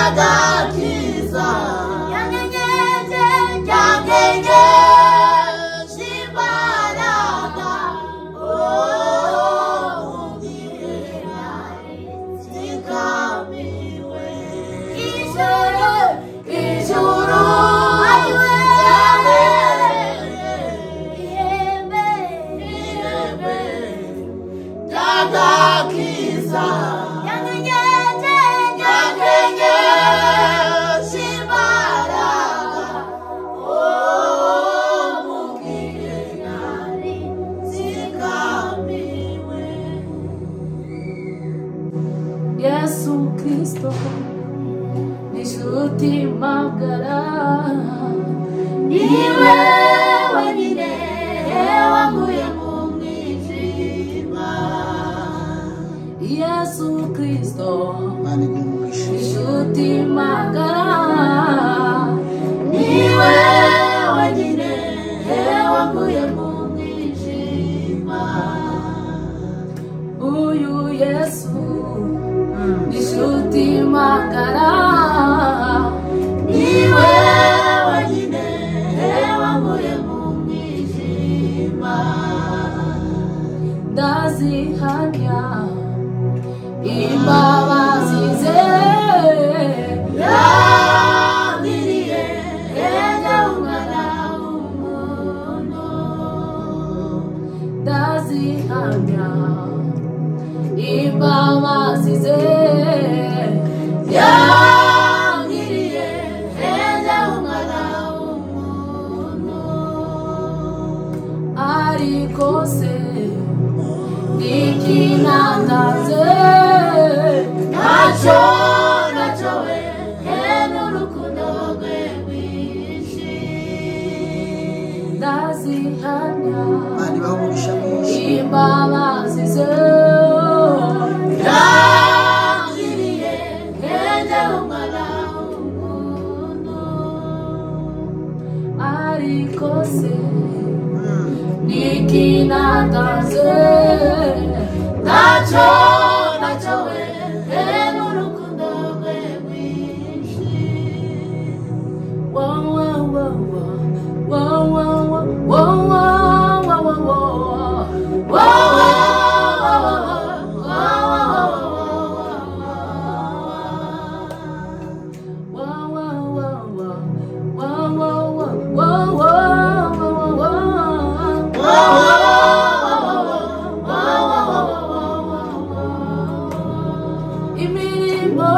Ry'agakiza yankenyeje yankenyeje imbaraga oh ungirira nzigamiwe ijuru ijuru ihembe ihembe ry'agakiza yankenyeje yankenyeje imbaraga oh mugire nari nzigamiwe. Yesu Kristo ni inshuti magara, niwe wenyine wankuye mu mwijima. Yesu Kristo Imana iguhe umugisha. ni inshuti magara, niwe wenyine wankuye mu mwijima. Uyu Yesu ni inshuti magara, niwe wenyine wankuye mu mwijima. Ndazihamya imbabazi ze yangiriye ejya umwana w'umuntu. Ndazihamya imbabazi ze yangiriye ejya umwana w'umuntu. Ariko se n'ikinangaze ntacyo ntacyo we n'urukundo rwe rwinshi. Ndazihamya Imana ibahe umugisha mwinshi. imbabazi ze yangiriye ejya umwana w'umuntu. Ariko se n'ikinangaze ntacyo ntacyo we n'urukundo rwe rwinshi. Wa wa wa wa wa wa wa wa wa wa wa wa Wa wa wa wa wa wa wa wa wa wa wa wa wa wa wa wa wa wa. Imirimo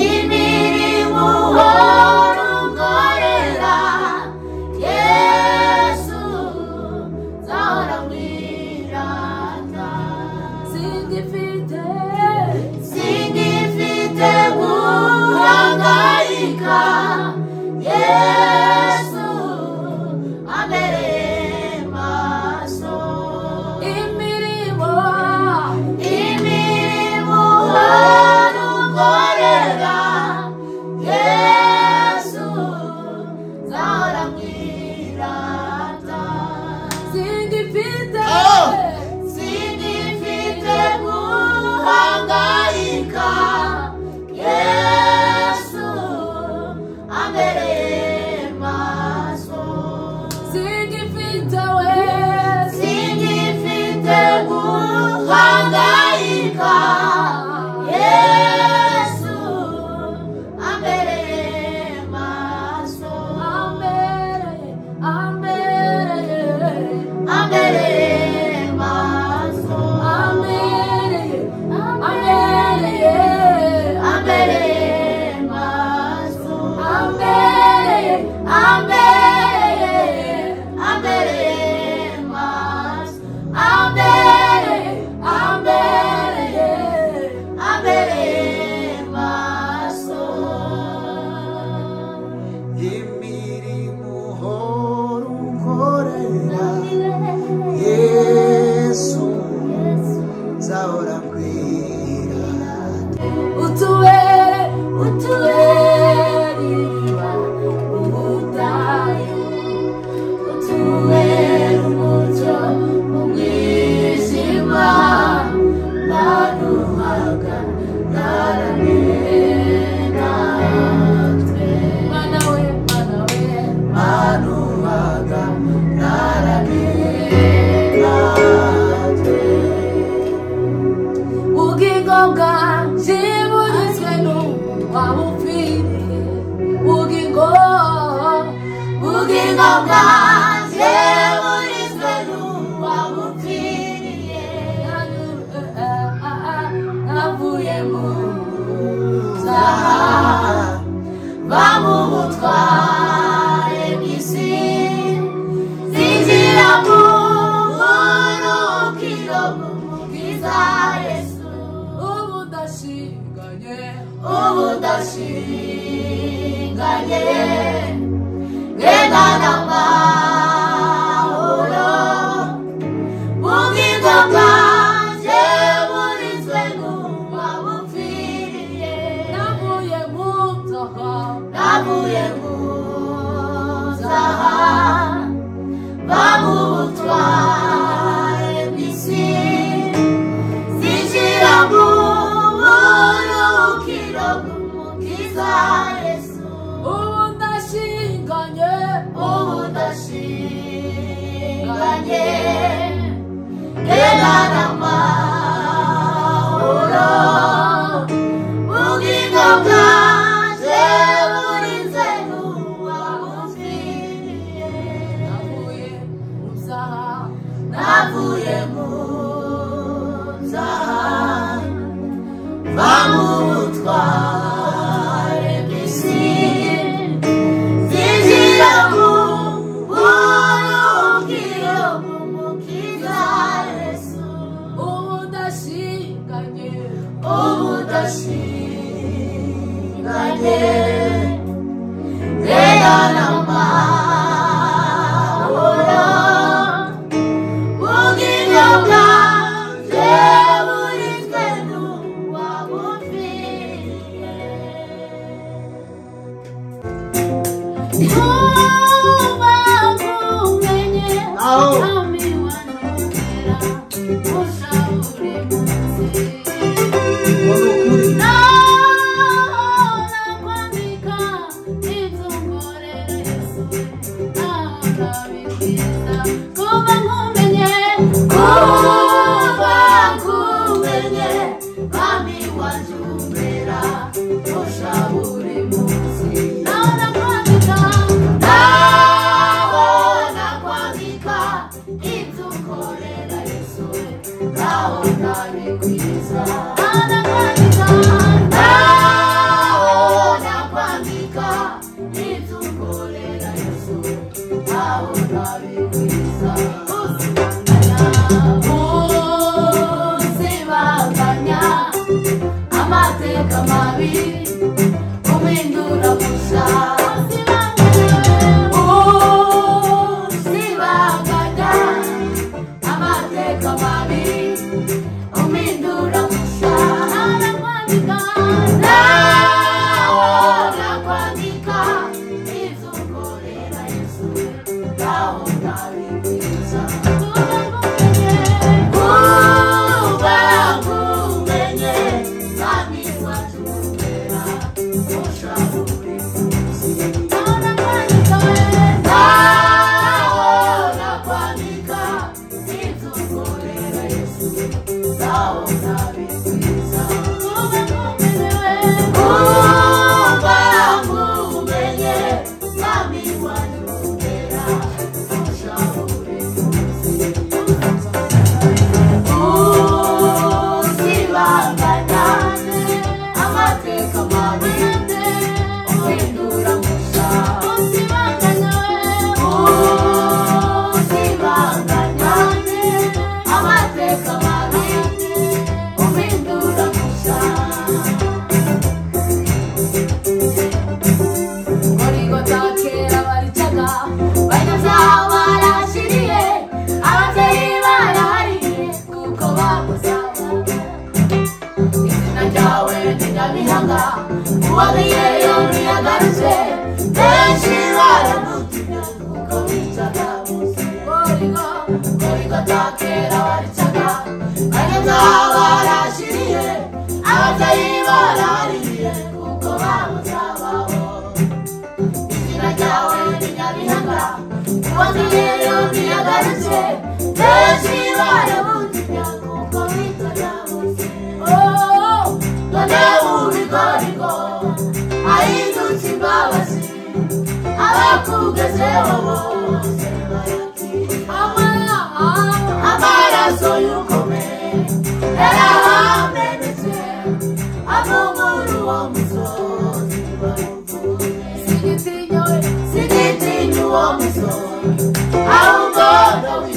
imirimo uhora unkorera Yesu nzahora nkwirata. Singifite singifite guhangayika Yesu ambereye maso. Imirimo imirimo uhora unkorera Yesu nzahora nkwirata. Singifite singifite guhangayika Yesu ambereye maso. Singifite we singifite guhangayika Yesu ambereye maso. Ambereye ambereye ambereye maso. Ambereye ambereye ambereye maso. Ambereye ambereye ambereye maso. Ambereye ambereye ambereye maso. Imirimo uhora unkorera Yesu nzahora nkwirata. Utubere utubere iriba mu butayu, utubere umucyo mu mwijima, manuhaga nararenga. bwanjye bugizwe n'uwabupfiriye bugingo bugingo bwanjye burizwe n'uwabupfiriye navuye mu byaha bamubutware bw'isi zinjira mu buruhukiro bw'Umukiza Yesu ubu ndashinganye ubu ndashinganye ngendana amahoro bugingo bwanjye burinzwe n'uwabupfiriye navuye mu byaha navuye mu byaha bamubutware bw'isi zinjira mu buruhukiro bw'Umukiza Yesu ubu ndashinganye ubu ndashinganye ngendana amahoro bugingo bwanjye burinzwe n'uwabupfiriye navuye mu byaha navuye mu byaha bamubutware bw'isi zinjira mu buruhukiro bw'Umukiza Yesu ubu ndashinganye ubu ndashinganye ngendana amahoro bugingo bwanjye burinzwe n'uwabupfiriye Kuba nkumenye Aho. Mwami wanjye usha buri munsi Ngo ni ukuri. Nahora kwandika ibyo unkorera Yesu naho nabikwiza kuba nkumenye Kuba nkumenye Mwami wanjye umbera usha buri munsi nahora kwandika Nahora kwandika ibyo unkorera Yesu naho nabikwiza nahora kwandika Nahora kwandika ibyo unkorera Yesu naho nabikwiza Uzibanganya amateka mabi umindura gusa Uzibanganya amateka mabi umindura gusa nahora kwandika Nahora kwandika ibyo unkorera Yesu naho nabikwiza kuba nkumenye Kuba nkumenye Mwami wacu umbera usha buri munsi nahora kwandika Nahora kwandika ibyo unkorera Yesu naho nabikwiza kuba nkumenye Kuba nkumenye Mwami wacu umbera usha buri munsi Uzibanganya amateka mabi uhindura musa Uzibanganya amateka mabi uhindura musa Gorigota kera baricaga banyabyaha barashiriye ababyeyi barahariye kuko babuzaga izina ryawe ni nyamihanga uwabiyeyo ntiyagarutse benshi baramutinya kuko bicaga bose Gorigo Gorigota kera baricaga banyabyaha barashiriye ababyeyi barahariye kuko babuzabaho izina ryawe ni nyamihanga uwagiyeyo ntiyagarutse benshi baramutinya kuko bicaga bose Oh, Bose barakira. Amaraso y'ukome yarahamenetse, avumura uwo musozi bawuvume. Sigitinya uwo musozi, ahubwo Dawidi.